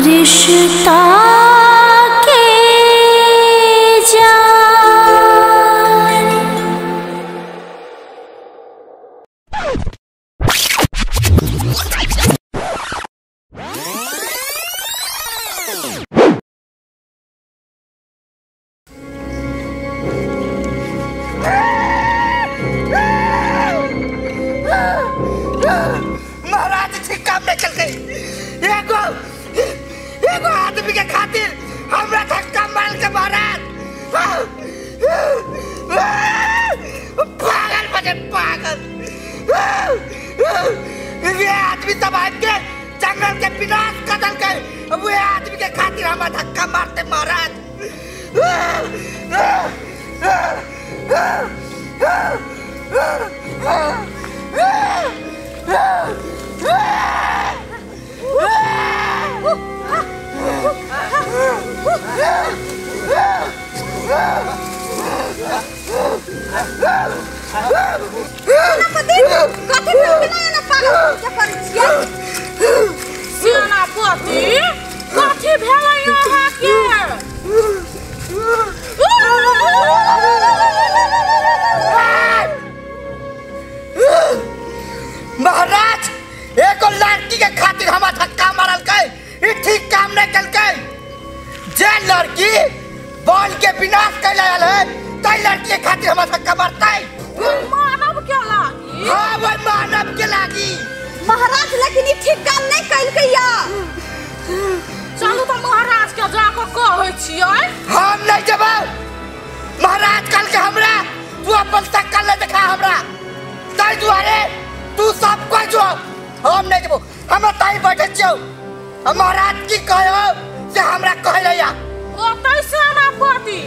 रिश्ता के जान। महाराज ठीक काम में चल गई। एगो एगो आदमी के खातिर हमरा धक्का मार के महाराज पागल बने पागल। ये आदमी सब आदमी के जंगल के विनाश कदल के वो आदमी के खातिर हमरा धक्का मारते महाराज। सेनापति कथी भेलै अहाँके? महाराज एगो लड़की के खातिर हमरा धक्का मारलकै, ई ठीक काम नहीं कलकै। जे लड़की बल के विनाश कैले आयल है तै लड़की के खातिर हमरा धक्का मारतै। मानव के लागी? हाँ वही मानव के लागी। महाराज लेकिन ई ठीक काम नहीं कलकै या। चलू तऽ महाराज के जाकऽ कहै छियै। हम नहीं जेबै महाराज। कल के हमरा तू अपन शक्ल नहीं देखा हमरा, तै दुआरे तू सब कोई जो हम नहीं जेबो। हम तै बैठे छियौ। महाराज की कहो से हमरा कहले या। ओतै सेनापति।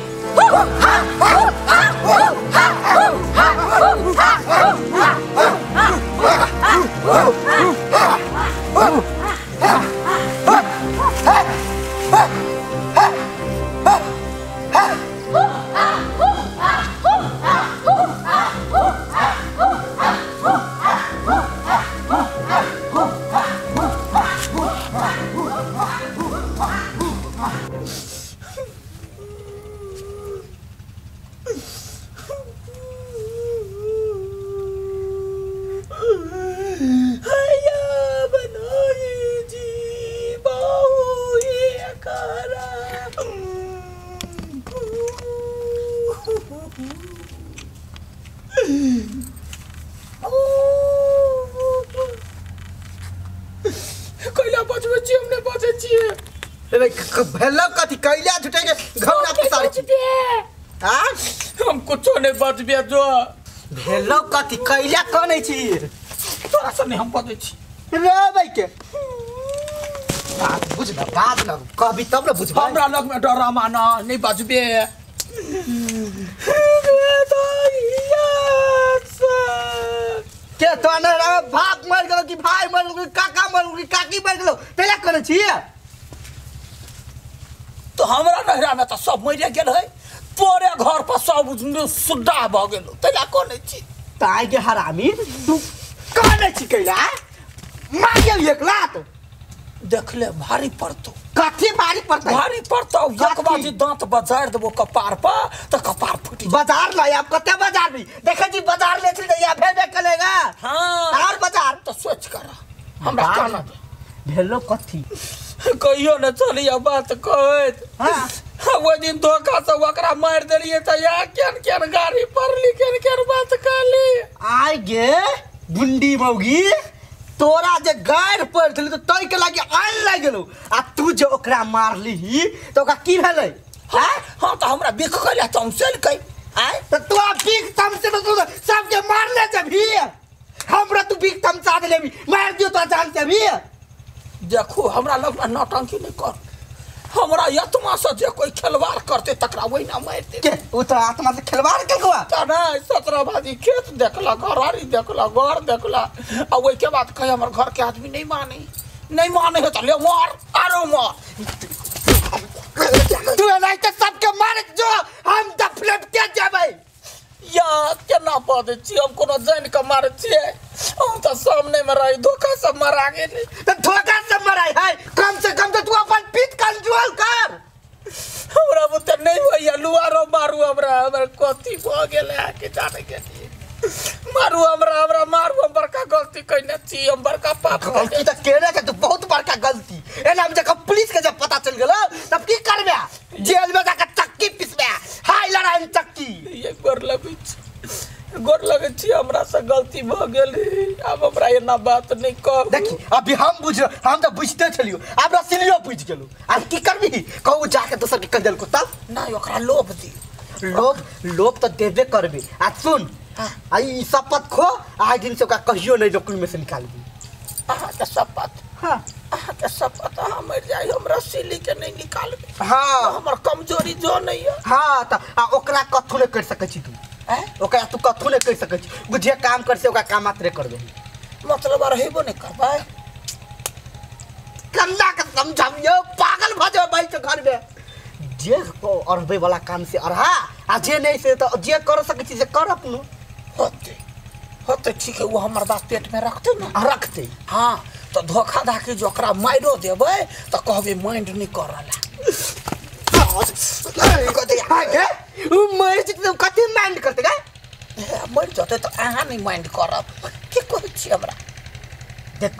कैला बचबै छी? हम नहि बचै छियै। भेलौ कथी? कैला झुटे के घौना पसारै छी? हाँ हम कुछो नहि बचबे। जो भेलौ कथी? कैला कनै छी? तोरा से नहि हम बजै छी रे भाई के। बात बुझ न, बात न कहबी तब न बुझबै। हमरा लगमे डरामा न नहि बजबे। के तो न बाप मर गेलो कि भाई मर गेलो कि काका मर गेलो कि काकी मर गेलो तैला करै छी? तो हमरा नहिरा में तो सब मरि गेल है, तोरे घर पर सब सुड्डा भऽ गेलो तैला कनै छी? ताई के हरामी तू कनै छी कैला? मार गेल एक लात देखले भारी पड़तो। कथी भारी पड़तै? भारी पड़तो। एक बाजी दांत बजार देबो कपार पर त कपार फूटि। बाजार ल आब कते बाजार भी देखै छी? बाजार ले छी या भेबे कलेगा। हां और बाजार त सोच कर हमरा काना दे। भेलो कथी? कहियो न चलिया बात कहैत। हां ओहि दिन धोखा से ओकरा मारि देलियै त या केन केन गाड़ी पड़ली केन केन बात कहली। आइ गे गुंडी मौगी तोरा जे गाड़ पड़ छली तो तै के लागी आन लागि गेलौ आ तू जे ओकरा मारलीही त ओकरा की भेलै? हां हां त हमरा बिख कइला तमसेलकै। आय त तू बिख तमसे त तू सबके मारले जबी। हमरा तू बिख तमसा देलेबी, मार दियो तो जान से भी। देखो हमरा लग नौटंकी नहीं कर। हमरा आत्मा से जे कोई खिलवाड़ करते तकरा वही ना मार दे। के उ तो आत्मा से खिलवाड़ केलको? त नहीं 17 बाजी खेत देखला, घरारी देखला, घर देखला आ ओइ के बाद कहे हमर घर के आदमी नहीं माने, नहीं माने है त ले मार आरो मार। तू एनाहिते सबके मारे जो हम दफलट के जेबै। या केना बजै छी? हम कोनो जानि के मारै छियै? हम तऽ सामने में रही धोखा से मरा गेली। तऽ धोखा से मराइ है, कम से कम तऽ तू अपन भैया लुआरो मारू हमरा हमर कथी भ गेल है के जाने के लिए मारू हमरा हमरा मारू हम बड़का गलती कइने छी हम बड़का पाप गलती त केने के तू बहुत बड़का गलती एना हम जब पुलिस के जब पता चल गेल तब की करबे जेल में जाके चक्की पिसबे हाय लड़ाई चक्की ये गोर लगै छी गोर लगै छी हमरा से गलती भ गेल अब हमरा एना बात नहीं कह देखी अभी हम बुझ हम त बुझते छलियो अब रसिलियो बुझ गेलु अब की करबी कहू जाके दोसर के कह देलको तब ना ओकरा लोभ दी लोभ लोभ त देबे करबे आ सुन आ ई शपथ खो आज दिन से ओकरा कहियो नहीं नौकरी में से निकालबी अहाँ के शपथ हां अहाँ के शपथ अहाँ मर जाई हम रसीली के नहीं निकालबे हां हमर कमजोरी जो नहीं है हां त आ ओकरा कथु नहीं कर सकै छी तू हैं ओकरा तू कथु नहीं कर सकै छी उ जे काम कर से ओकरा काम मात्रे कर देही मतलब रहेबो नहीं करबै कन्ना के समझाबियो पागल भ जाबे भाई के घर में जे अरबे वाला काम से अरहा आ जे नहीं से त जे कर सकै छी से कर अपनो होते होते ठीक है वो हमर बात पेट में रखते ना रखते हाँ तो धोखा धाकी जो ओकरा मारो देबै तो कहबे माइंड नहीं कर रहा उ मर जेतै कथी माइंड करते गे मर जेतै तो अहाँ नहीं माइंड करब की कहै छी हमरा देख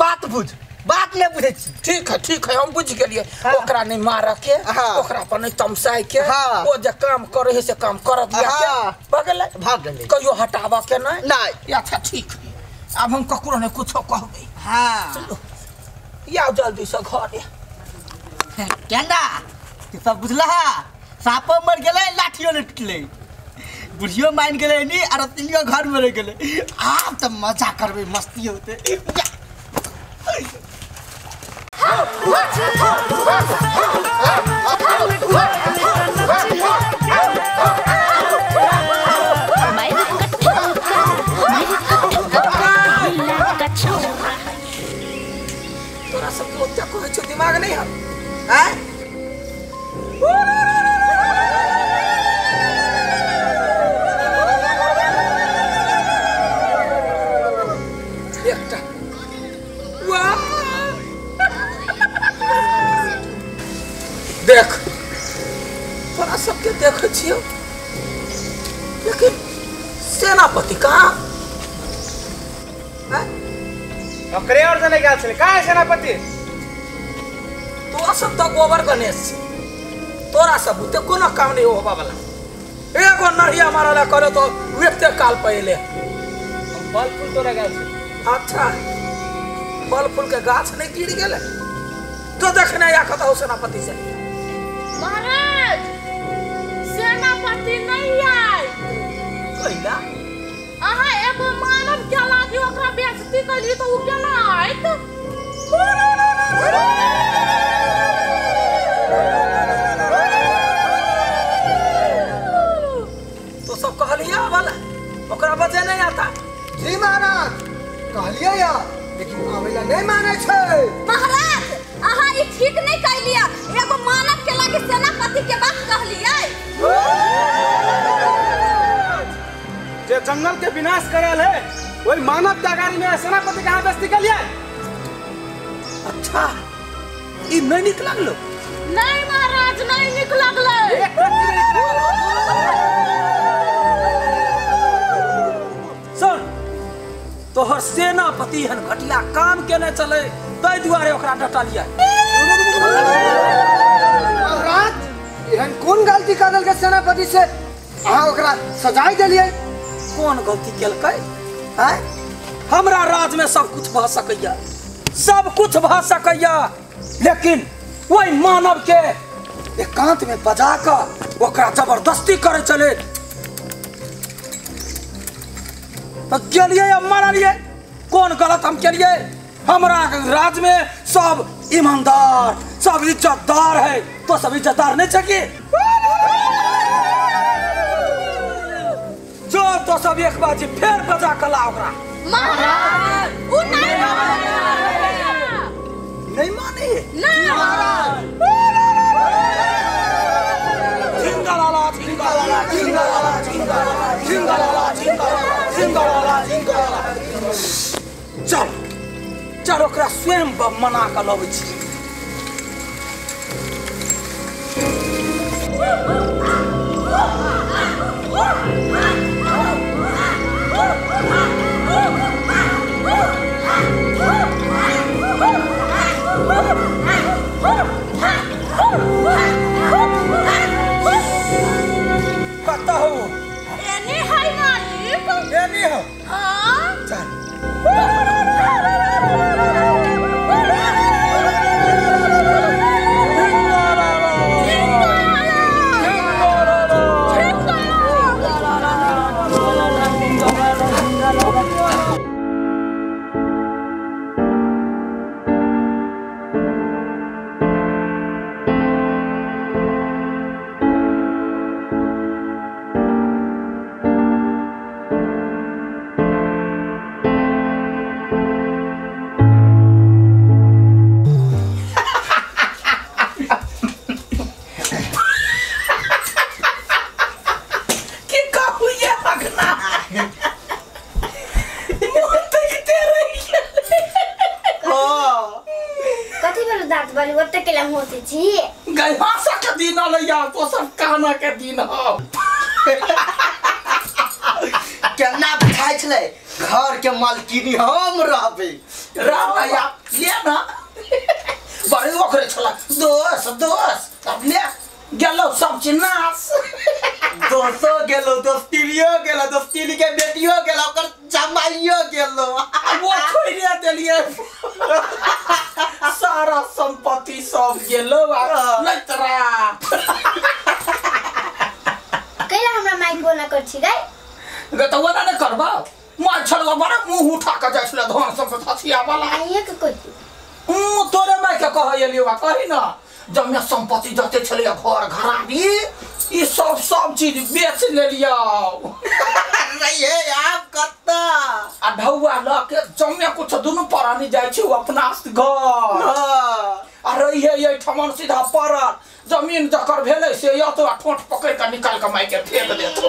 बात बुझ बात नहीं बुझै छी ठीक है हम बुझ गेलियै ओकरा नहीं मारऽ के ओकरा पर नहीं तमसाय के ओ जे काम करे है से काम कर दिया के भऽ गेलै भऽ गेलै कहियो हटाबऽ के नहीं नहीं अच्छा ठीक है अब हम ककरो नहीं कुछो कहबै हाँ चलो या जल्दी से घर केना तू सब बुझला सापो मर गेलै लाठियो नहीं टूटलै बुढ़ियो मान गेलै नी आ रतिलियो घर में रह गेलै आब त मजा करबै मस्ती होतै तोरा सबके ओते कहै छौ दिमाग नहीं है आँय एकटा वाह देख तोरा सबके देखै छियौ लेकिन सेनापति कहाँ ओकरे और जने गेल छलै कहाँ है सेनापति तोरा सब तऽ गोबर गणेश छी तोरा सब बुते कोनो काम नहीं होबा वाला एगो नढ़िया मारला करे तो व्यक्ति काल पहिले हम फल फूल तोरा गेल छलै अच्छा फल फूल के गाछ नहीं गिर गेलै तो देखने या कतौ सेनापति से महाराज सेनापति नहीं आय कैला अहाँ एगो मानव के लागी ओकरा बेइज्जती कैली तो उ केना आयत तो सब कहलिया वाला ओकरा बजे नहीं आता जी महाराज कहलिए या लेकिन आवेला नहीं माने छै महाराज अहाँ ई ठीक नहीं कैलिया एगो मानव के लागी सेनापति के बात कहलियै जे जंगल के विनाश करल है वही मानव के अगाड़ी में सेनापति कहाँ बेइज्जती कैलियै अच्छा ई नहीं निक लागलो नहीं महाराज नहीं निक लागलै सुन तोहर सेनापति हन घटिया काम केने चले तै दुआरे ओकरा डटलियै महाराज एहन कोन गलती कर देलकै सेनापति से अहाँ ओकरा सजाय देलियै कोन गलती केलकै आँय हमरा राज में सब कुछ भऽ सकैया सब कुछ भऽ सकैया लेकिन ओहि मानव के एकांत में बजा कऽ ओकरा जबरदस्ती करै चले तो गेलियै आ मरलियै कोन गलत हम केलियै हमरा राज में सब ईमानदार सब इज्जतदार है तो सब इज्जतदार नहीं छै की जो तो सब एक बाजी फेर बजा कऽ ला ओकरा महाराज उ नहीं नहीं माने नहीं झिंगालाला झिंगालाला झिंगालाला झिंगालाला झिंगालाला झिंगालाला झिंगालाला चल चल ओकरा स्वयं मना कऽ लबै छी। या तो सब काना के दिन हो केना बुझाइ छलै घर के मालकिनी हम रहबै रहबै या ले ना बड़ी ओकरे छला दोस दोस अब ले गेलो सब चीज नाश दोसो गेलो दोस्तिलियो गेलो दोस्तिली के बेटियो गेलो ओकर जमाइयो गेलो वो छोड़िए देलिए सारा संपत्ति सब गेलो नहीं तोरा कैला हमरा माइक बोलना कर छी गई गे तो ओना नहीं करबा मार छलवा बड़ा मुंह उठा के जाइ छले धन सब हथिया वाला आइए के कोई तोरे माय के कहै एलियो बा कही ना जब संपत्ति जते छले घर घराबी ई सब सब चीज बेच लेलियो रहिए आप कत्ता आ ढौआ ल के जमे कुछ दुनु परानी जाइ छी अपना घर आ रहिए ये ठमन सीधा पड़ल जमीन जकर भेलै से या तो ठोंठ पकड़ के निकाल के माय के फेंक देतो।